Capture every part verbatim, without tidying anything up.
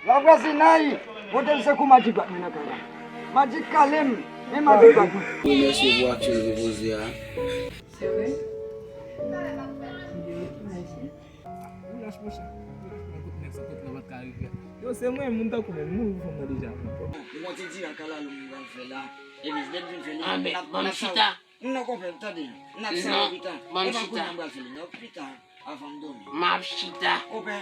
Lavwazinay, montre m se kou Madjik bat mwen nan kay la. Madjik kale m, men Madjik bat mwen. Mwen mèsi pou aksyon l te poze a. Se vre? Mèsi. Ou lach monchè. Ou lach mwen kote nèg sa kote nan vat ka rive. Yo, se mwen, moun tankou mwen, moun ou fanm nan deja. Ou konn ti di a kalalou m pral fè la. Epi lè m fin fè li, n ap, n ap sa. Non, konpè, tande. N ap sa pita. E pa kounye a m pral fè li, non, pita, avan m dòmi. M ap chita. Konpè.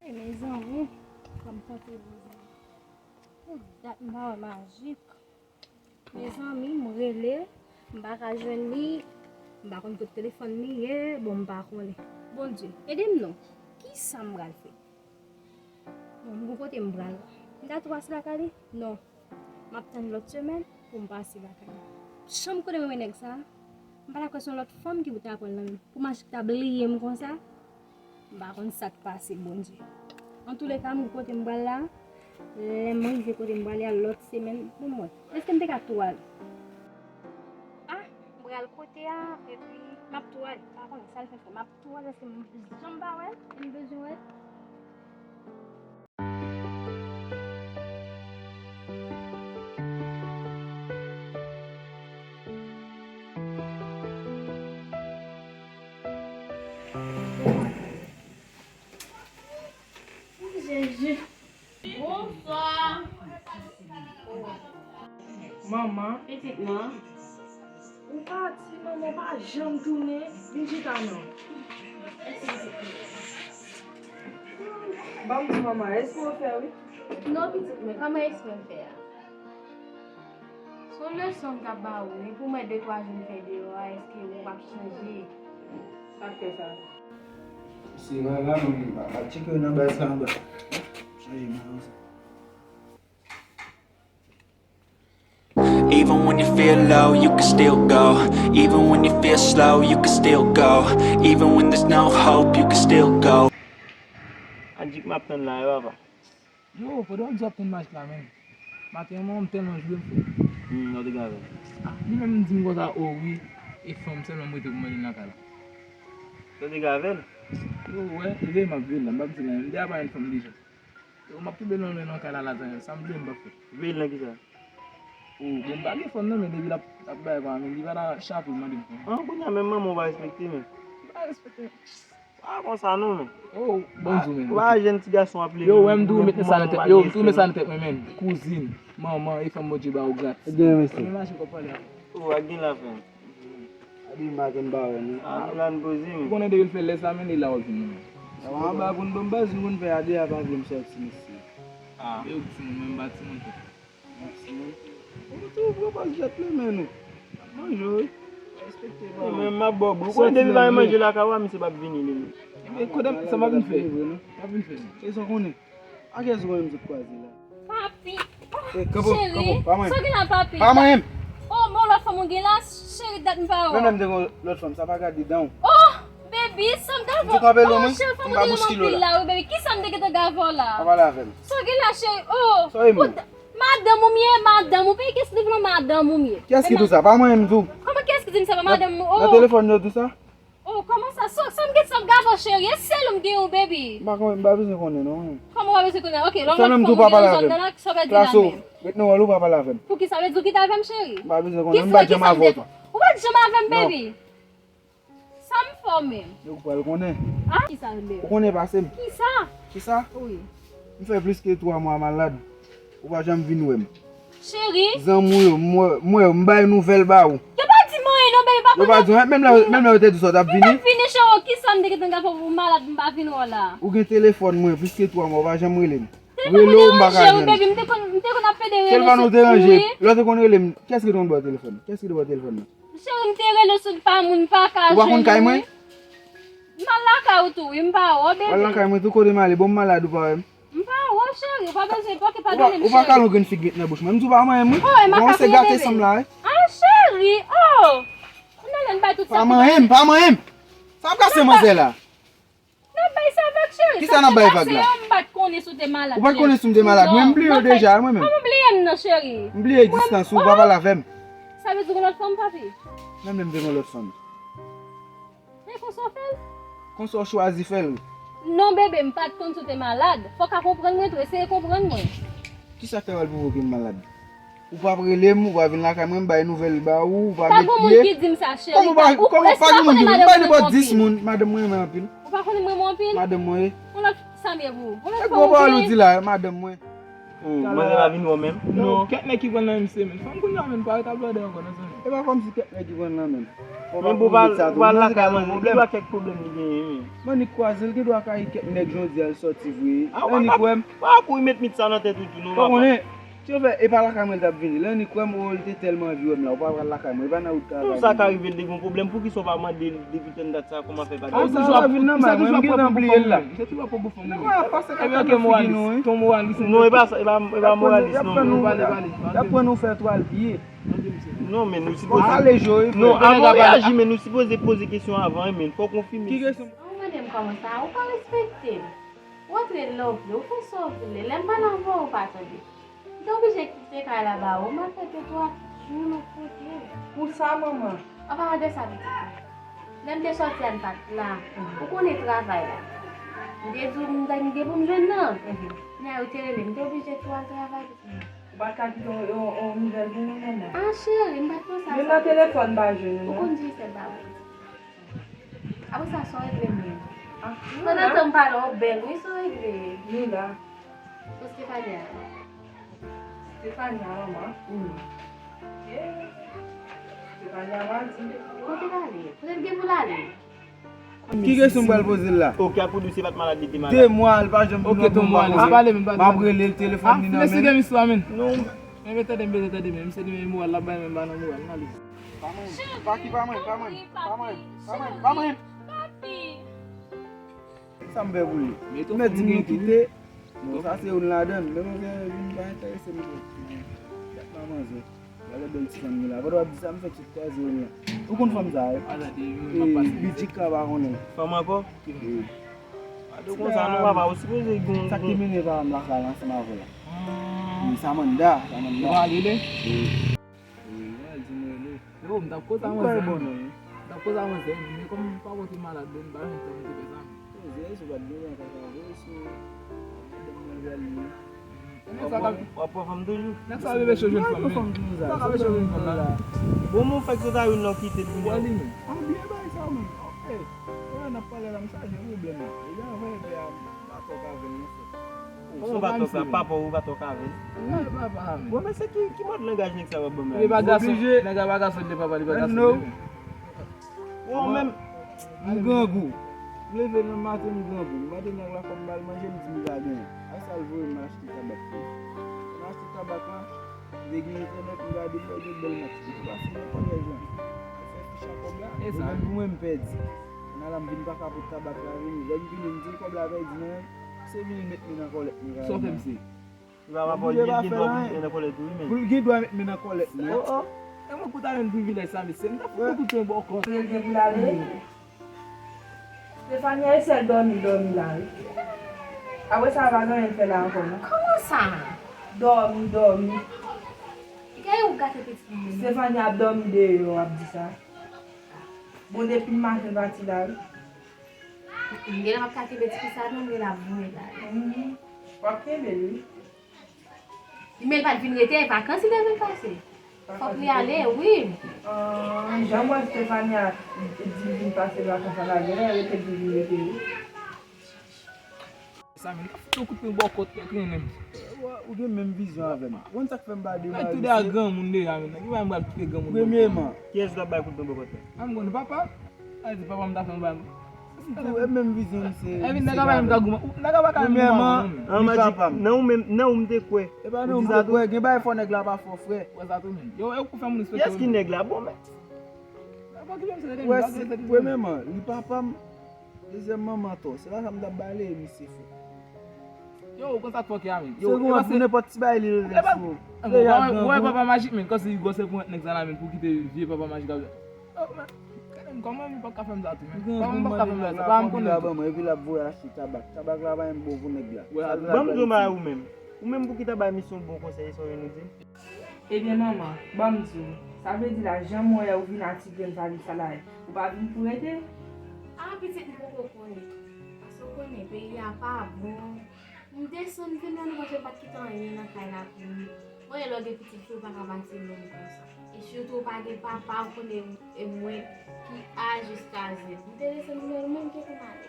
Mezanmi, kòm tante Rosa. Pou dat m pa wè Majik. Mezanmi, m rele, m pa ka jwenn li, m pa konn kot telefòn li ye, bon, m pa konnen. Bondye, ede m non. Kisa m pral fè? Bon, m gon kote m pral la. M ta tou pase lakay li? Non. M ap tann lòt semèn pou m pase lakay li. Janm konnen mwen wè nèg sa, m pa ta kwè se yon lòt fanm ki pou ta pran l nan men m. Pou Majik ta bliye m konsa. M pa konn sa k pase, Bondye. Antouleka, m kote m pral la. Lè m rive kote m prale a lòt semèn, pou m wè. Èske m te ka tou ale? A, m pral kote a, epi m ap tou ale. Pa konnen sa l fè fè. M ap tou ale, èske m janm pa wè l? M bezwen wè l. Jezi. Bonswa. Manman. Pitit mwen. Ou pati, manman, ou pa janm tounen. Vin chita non. Mèsi, pitit mwen. Ban m di manman, espri w fè wi. Non, pitit mwen, kòman espri m fè a? Se yon leson m t ap ba ou, men pou mwen de twa jou m fè deyò a, èske ou p ap chanje? Sa k fè sa? Se pa la, men m pa, pa tcheke nan baz la anba. Chanje m nan sa. Even when you feel low, you can still go. Even when you feel slow, you can still go. Even when there's no hope, you can still go. Anjik m ap tann la, wi, papa. Yo, pandan w di w ap tann Majik la menm. Maten an, manman m tèlman joure m fou. Hmm, sa w te gen avè l? Ah, li menm m di m konsa, o wi, e fanm sèlman m rete pou mande l nan kay la. Sa w te gen avè l? Yo, wè, e veye m ap veye l la, m p ap di l anyen, m deja pa yon fanm deja. Yo, m ap kenbe l nan men nan kay la, latann, sa m vle m p ap fè. Veye l nan kisa? O, bon, m pa gen fanm nan, men depi l ap, ap bay pa, men li pa ta chape mande m fanm. An, kounye a menm manman w pa respekte, men. Li pa respekte. Pa konsa non, men. Oh, bon di w, men. Ou pa jèn ti gason ap leve. Yo, wè m di w met sa nan tèt. Yo, m di w met sa nan tèt mwen, men. Kouzin, manman, e fanm Bondye ba ou gratis. Ebyen, mèsi. Men mache kòb pale avè m. Oh, ak gen lafen. Abi m pa gen ba wè non. Ah, nou la n poze, men. Ou konnen depi l fè lè sa, men li la w ap vin, men. Sa w anba pou n ban m baz, ou konn fè a de a pa vle m sòti, mesye. Ah. E ou k timoun, mwen m pa timoun tou. Mèsi, man. Ou tou pran pa jèt li men nou. Manje, wi. Respekte pa. Men m ap ba w bri. Ou konnen depi pa manje lakay ou a, misye p ap vini li menm. Ebyen, kote m, sa m ap vin fè? M ap vin fè. E sa w konnen? A kiyès ou konnen m sot kwaze la? Papi. Eh, kanpe, cheri, kanpe, pa manyen m. Sa w gen la, papi? Pa manyen m. Oh, bon, lòt fanm ou gen la, cheri, dat m pa wè w. Menm lè m te gen lòt fanm, sa pa gade dan w. Oh, baby, sa m ta fè? M di w kanpe lwen mwen, m pa bouch kilo la. Wi, baby, kisa m te gentan gave w la? Pa pale avè m. Sa w gen la, cheri? Oh, sa w ye menm? Madanm ou m ye, madanm ou. Peye kiyès ki te vle madanm ou m ye. Kiyès ki di w sa? Pa manyen m tou. Kòman kiyès ki di m sa? Pa madanm ou. Nan telefòn yo di w sa? Oh, kòman sa? Sa, sa m gen, sa m gave w, cheri. E sèl ou m gen, ou, baby. M pa konnen, m pa bezwen konnen, non. Kòman w pa bezwen konnen? Ok, lòt fanm ou gen nan zòn nan la, sa w pral di la menm? Ret nan wòl ou, pa pale avè m. Poukisa? Vle di w kite avè m, cheri? M pa bezwen konnen, m pa t janm avè w tou. Ou pa t janm avè m, baby. Sa m fè w menm? Yo, ou pral konnen. Ah, kisa menm? Ou konnen pase m. Kisa? Kisa? Wi. M fè plis ke twa mwa malad. Ou pa janm vin wè m. Cheri. Zanmi w yo, m wè, m wè yo, m bay nouvèl ba ou. Yo pa di m anyen non, baby, pa konnen. Yo pa di w anyen, menm lè, menm lè yo te di w sa w t ap vini. M t ap vini, cheri, kisa m te gentan gade pou ou malad, m pa vin wè w la. Ou gen telefòn mwen plis ke twa mwa, ou pa janm rele m. Rele w, m pa ka jwenn. Baby, m te konn, m te konn ap pede rele. Silvano deranje. Lè w te konn rele m, kiyès ki te konn ba w telefòn? Kiyès ki te ba w telefòn nan? Cheri, m te rele sou pa moun, pa ka jwenn ou. Ou pa konn kay mwen? M al lakay ou tou, wi, m pa wè w, baby. Ou al lakay mwen tou, kote m ale? Bon, m malad, ou pa wè m? M pa wè w, cheri, ou pa bezwen pòke pa de m, cheri. Ou pa ka yon grenn figi met nan bouch mwen. M di w pa manyen m, wi. Oh, e makak ou ye, baby. Ou se gate sanm la, wi. Ah, cheri, oh! Ou nan lè n bay tout sa. Pa manyen m, pa manyen m. Sa ap kase manzè la. N ap bay sa vag, cheri. Kisa n ap bay vag la? Sa k te pase an, m pa t konnen si w te malad. Ou pa t konnen si m te malad? Mwen, m bliye w deja, mwen menm. Kòman w bliye m nan, cheri? M bliye egzistans ou, pa pale avè m. Sa vle di w gen lòt fanm, papi? Mwen menm te gen lòt fanm. Men konsa w fè l? Konsa w chwazi fè l? Non, bebe, m pa t konn si w te malad. Fò w ka konprann mwen tou, eseye konprann mwen. Kisa k fè w al pwovoke m malad? Ou p ap rele m, ou pa vin lakay mwen, m bay nouvèl ba ou, ou pa met pye. Pa gen moun ki di m sa, cheri. Kòman pa, kòman pa gen moun ki di m? M bay nenpòt dis moun, madanm mwen renmen anpil. Ou pa konnen m renmen anpil? Madanm mwen, wi. Yon lòt sa m ye pou ou? Yon lòt fanm ou vle? E gwo pawòl ou di la, madanm mwen. Oh, manzè pa vin wè w menm? Non, kèk nèg ki pran nan menm semèn. Fanm kounye a menm pa ret ap blòdè ankò nan zanmi. E pa kòmsi kèk nèg ki pran nan menm. Men bon, pa, pa lakay manzè, li ba kèk pwoblèm li genyen, men. Mannik kwaze l, gen dwa ka gen kèk nèg jodi a l sòti vre. Annik wè m. Pa kouri met mit sa nan tèt ou tou non, papa. Ou konnen, chofè, e pa lakay mwen l t ap vini. Annik wè m, oh, li te tèlman anvi wè m la. Ou pa pral lakay mwen, e pa nan wout travay. Tout sa ka rive, l te gen pwoblèm. Poukisa w pa mande l depi tann dat sa, kòman fè pa gen. Ah, sa va vin nan may mwen, m gentan bliye l la. Se toujou ap pran pou fanm. Ebyen, ok, moralis. Ton moralis. Non, e pa sa, e pa, e pa moralis, non. Y ap pran nou fè twal pye. Non, men nou sipoze. Ale, Joe. Non, avan w reyaji, men nou sipoze poze kesyon avan, men fò w konfime. Ki kesyon? Ou mande m kòman sa, ou pa respekte m. Ou antre lè w vle, ou fè sa w vle. Lè m pale avè w, ou pa tande. M te oblije kite kay la ba ou, m al fè de twa jou lòt kote. Pou sa, manman? An paran de sa, pitit mwen. Lè m te sòti a, n pa t la. Ou konnen travay la. M te di w m gen pou m jwenn nan. Nya yo te rele m, m te oblije tou al travay, pitit mwen. Ou pa t ka kite yon, yon, yon nouvèl pou mwen, manman? Ah, cheri, m pa t panse a sa. Menm nan telefòn, m pa jwenn ou, non. Ou konn di se ba ou. Apre sa, sa w regle menm? Ah, nou la. Pandan tan m pale w bèl, wi, sa w regle? Nou la. Kot Stefania? Stefania, manman? Wi. Eh, Stefania, madi. Kote l ale? Kote l gen pou l ale? Ki kesyon m pral poze l la? Ok, apre w di w se pa t malad li te malad. De mwa, l pa janm vin nan bon bagay. M ap rele l, telefòn li nan men l. Mesye gen istwa, men. Non. Men tande, men tande, men se li menm moral l ap bay, men ba nan moral, nan li. Pa manyen m. Paki, pa manyen m, pa manyen m, pa manyen m, pa manyen m, pa manyen m. Sa m fè pou li? Ou mèt di m nou kite. Bon, sa se youn ladan l. Men manzè vin pa enterese m twòp. Dat pa manzè. Gade bèl ti fanm li la. Pandan w ap di sa, m fèk sot kwaze youn la. Ou konn fanm sa, wi? E, Bitika pa konnen. Fanm ankò? Wi. Gade konsa, non, papa, ou sipoze gon, sa ki te mennen papa m lakay la ansanm avè l la. Wi, Samanda, Samanda. Ou pa rele? Wi. Wi, di m rele. Yo, m t ap koze a manzè. M t ap koze a manzè, men kòm papa w te malad, m pa jwenn tan pou m te fè sa. Koze, si w pa t genyen kaka vre, si w madanm mwen bèl li. Nèg sa w ap pran fanm toujou? Nèg sa bebe cho jwenn fanm, men. Sa ka bebe cho jwenn fanm la. Bon, mwen fèk sot a youn nan kite l kounye a. Wè li menm. An byen bay sa, men. Ok. Wè, n ap pale la, m chaje pwoblèm nan. Deja anvan epi a, m pa twò ka vin nan fèt. Kòman w pa twò ka, papa w pa twò ka vin? Wi, papa, men. Bon, men se ki, ki mòd langaj nèg sa w ap ban m la? Li pa gason, nèg la pa gason, li papa, li pa gason, li menm. Ou menm. M grangou. M leve nan maten, m grangou. M mande nèg la fò m ba l manje, li di m li pa genyen. A sa l voye m achte tabak pou li. M achte tabak la, m te gen entènèt, m gade, yo gen bèl match. M te pase nan kòlèj la. M fè fich a kòb la. E sa? Mwen menm pou mwen, m pèdi. Nan la, m vin pa ka pot tabak la vini. Lè m vini, m di kòb la pèdi nan men m. Se vini met men nan kòlèt mwen. Sa w fè m se? Li pa pa fè l, li gen dwa met men nan kòlèt ou, wi, men. Pou l gen dwa met men nan kòlèt mwen. Oh, oh. E mwen pou ta jwenn privilèj sa, mesye. M ta fout yon kout pwen bò kò. Kote l gen pou l ale? Stefania, e sèl dòmi, dòmi la, wi. Apre sa, pa gen anyen l fè la ankò, non. Kòman sa? Dòmi, dòmi. Gade ou gate pitit mwen. Stefania ap dòmi deyò, w ap di sa. Bon, depi maten l pati la, wi. M genlè m ap ka kenbe ti fi sa non, m genlè ap voye l ale. Mhm. W ap kenbe l, wi. Men l pa t vin rete, e vakans li te vin pase. Fòk li ale, wi. Ah, jan m wè Stefania di l vin pase vakans la, genlè rete l vin rete, wi. Sa menm, ta fout yon kout pwen bò kòt, tèt li menm. Ou gen menm vizyon avè m. Ou konn sa k fè m pa demare, mesye? Ay, toude a granmoun deja, menm. Nan ki bagay m pral kite granmoun? Premyeman. Kiyès ou t ap bay kout pwen bò kòt la? A, m konn papa. A, di papa m ta fè m bay. Tou, e menm vizyon m se. Epi nèg la pa menm ka goumen. Nèg la pa ka menm goumen. Premyèman, li papa m. Nan ou menm, nan ou m te kwè. E pa nan ou m te kwè. Gen bagay fò nèg la pa fè w, frè. Wè sa tou menm. Yo, e ou fè moun respekte. Kiyès ki nèg la? Bon, men. Wè, premyèman, li papa m. Dezyèm manman to. Se pa sa m t ap bale, misye fè. Yo, ou konn sa k fòkè a menm. Yo, se pou nenpòt ti bagay li rele sou ou. Wè papa majik menm, kòmsi li gwosè pou nèg sa la menm pou kite vye papa majik ap. Yo, men, kòman li p ap ka fè m sa tou menm? Kòman li p ap ka fè m sa? Se pa m konnen tou. Epi l ap voye achte tabak. Tabak la pa menm bon pou nèg la. Ban m di w bagay ou menm. Ou menm pou ki ta bay misye yon bon konsèy, sa w vin di m? Ebyen manman, ban m di w, sa vle di la jan m wè ou vin atire m valiz sa la, ou pa vin pou rete? A pitit m poko konnen. Paske w konnen peyi a pa bon. M desann vin la nou pa t kite anyen nan kay la pou nou. Mwen lè w gen pitit fi w pa ka pati lòm konsa. E sitou w pa gen papa w konnen e mwen ki A jiska Z. M te desann vin la nou menm ki pou m ale.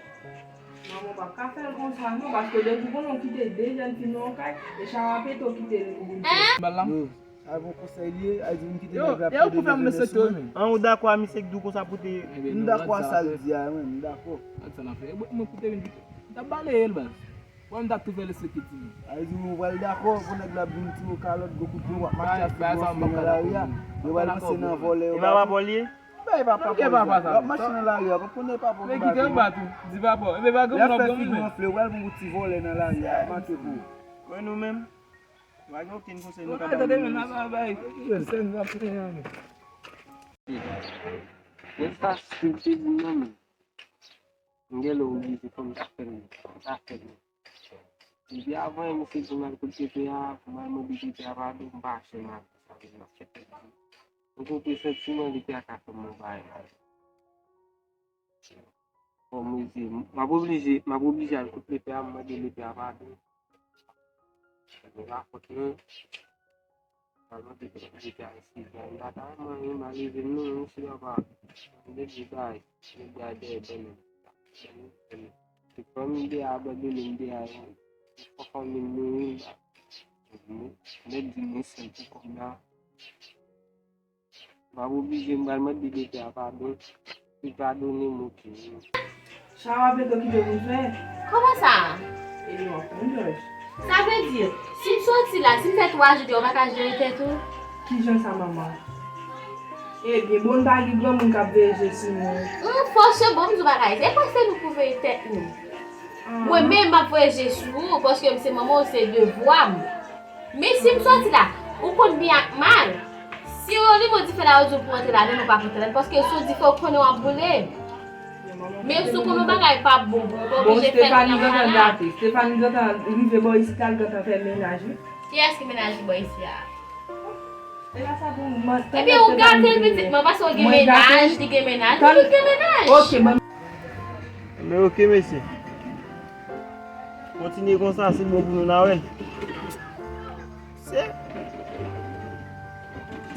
Manman w p ap ka fè l konsa non, paske depi konnen w kite de jèn fi nan yon kay, e Chawa Peto kite l pou l fè. Bal la. Yo, sa bon konsèy li ye, a di m kite nèg la pou de jèn fi. An ou dakò a misye k di w konsa pou te. M dakò a sa l di a, wi, m dakò. Ak sa n ap fè. Mwen pou te vin pito. M t ap bale l baz. Mwen m t ap tou fè l respekte timoun. A di w pral dakò pou nèg la ap vin tire w kalòt, gwo kout pwen, w ap mache ak figi w anfle nan lari a. Yo pral panse nan vòlè yo. E pa papa w li ye? Bay papa w li ye. W ap mache nan lari a, w ap konnen papa w ki bati w. Di papa w. Epi pa granmoun w ap granmoun menm. Lè ap fè figi w anfle, w pral pran yon ti vòlè nan lari a, ap mache pou ou. Mwen nou menm, pa gen okenn konsèy nou ka ba moun. Mwen sa stil te di non men. M gen lè oblije fè m ta fè m, ta fè m. Depi avan misye di m al kote P P A, pou m al mande P P A padon, m pa janm al sa vin m ap fè tèt di. Ou konprann santiman li te ka fè m yon bagay la. Bon, m di, m ap oblije, m ap oblije al kote P P A, m mande P P A padon. Li pa fòt mwen. Alò, depi m te ka eskize, m pa ta manyen, m a leve m non, m si papa. M te di bay, m te di a dèyè bèl. Se fanmi de a abandone m de a, fò fanmi m mouri, m pa. M te di mwen sèl pou kòm nan. M ap oblije m pral mande P P A padon. Li padone m, oke. Chawa Peto kite pou l fè. Kòman sa? E li w ap konn Jòj. Sa vle di, si m soti la, si m fè twa jou deyò, w pa ka jere tèt ou? Kijan sa, manman? Ebyen, bon, n pa gen granmoun k ap veye je sou nou. Hum, fò se bon, m di w bagay. E pa se nou pou veye tèt nou. Mwen menm, m ap veye je sou ou, paske m se manman w, se devwa m. Men si m soti la, ou konn byen ak mal. Si yo limen dife la, yo di w pou antre ladann, ou pa pou antre ladann, paske si w dife, ou konnen w ap boule. Men si w konnen yon bagay pa bon, bon, ou pa oblije fè l nan mal la. Bon, Stephanie gentan gate. Stephanie gentan rive bò isit la, l gentan fè mennaj, wi. Kiyès ki mennaj li bò isi a? Ebyen, ou gate l pitit mwen, paske w gen mennaj, li gen mennaj, nou tout gen mennaj. Oke, ban m. Ebyen, oke, mesye. Kontinye konsa, si l bon pou nou, n a wè l. Se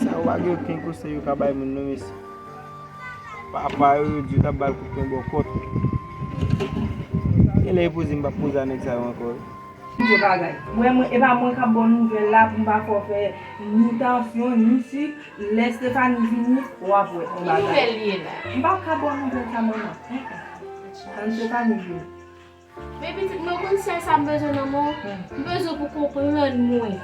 sa yo pa gen okenn konsèy yo ka bay moun non, mesye. Papa yo, yo di yo t ap ba l kout pwen bò kòt. Genlè yo poze m p ap poze a nèg sa yo ankò wi. Gwo bagay. Mwen, mwen, e pa mwen k ap ba w nouvèl la pou m pa fè w fè ni tansyon, ni sik. Lè Stephanie vini, w ap wè yon bagay. Ki nouvèl li ye la? M p ap ka ba w nouvèl sa, manman. Tann Stephanie vini. Men pitit mwen, ou konn sèl sa m bezwen nan men w? M bezwen pou w konprann mwen.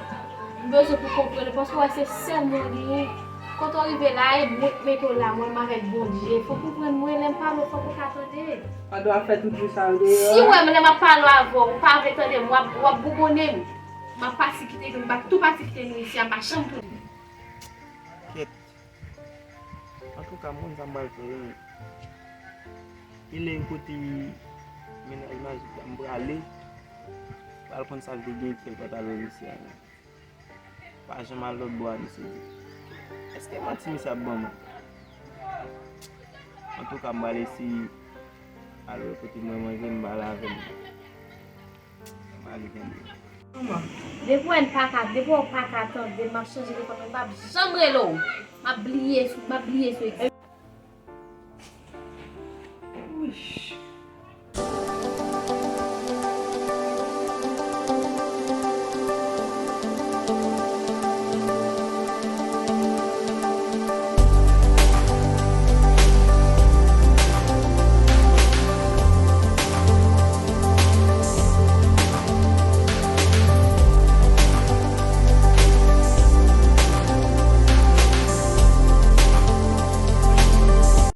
M bezwen pou w konprann mwen, paske w wè se sèl mwen w genyen. Kote w rive la, e mwen k mete w la, mwen menm avèk Bondye. Fòk ou konprann mwen, lè m pale w, fòk ou ka tande. Pandan w ap fè tout jou sa yo deyò a. Si w wè m lè m ap pale avè w, ou pa vle tande m, w ap, w ap bougonnen m. M ap pati kite nou, m ap tou pati kite nou isi a, m pa janm tounen. Kèt. Antouka, m konn sa m pral fè, wi. Genlè yon kote mennaj Majik la m prale, pral konn sa l te gen fè l pa t al wè mesye a, non. Pa janm al lòt bò a, mesye di. Èske manti misye ap ban mwen? Antouka, m pral eseye al wè kote mwen manje, m pale avè l. Manman, depi w wè m pa ka, depi w pa ka tande m, m ap chanje telefòn mwen, m p ap janm rele w. M ap bliye sou, m ap bliye sou egzistans.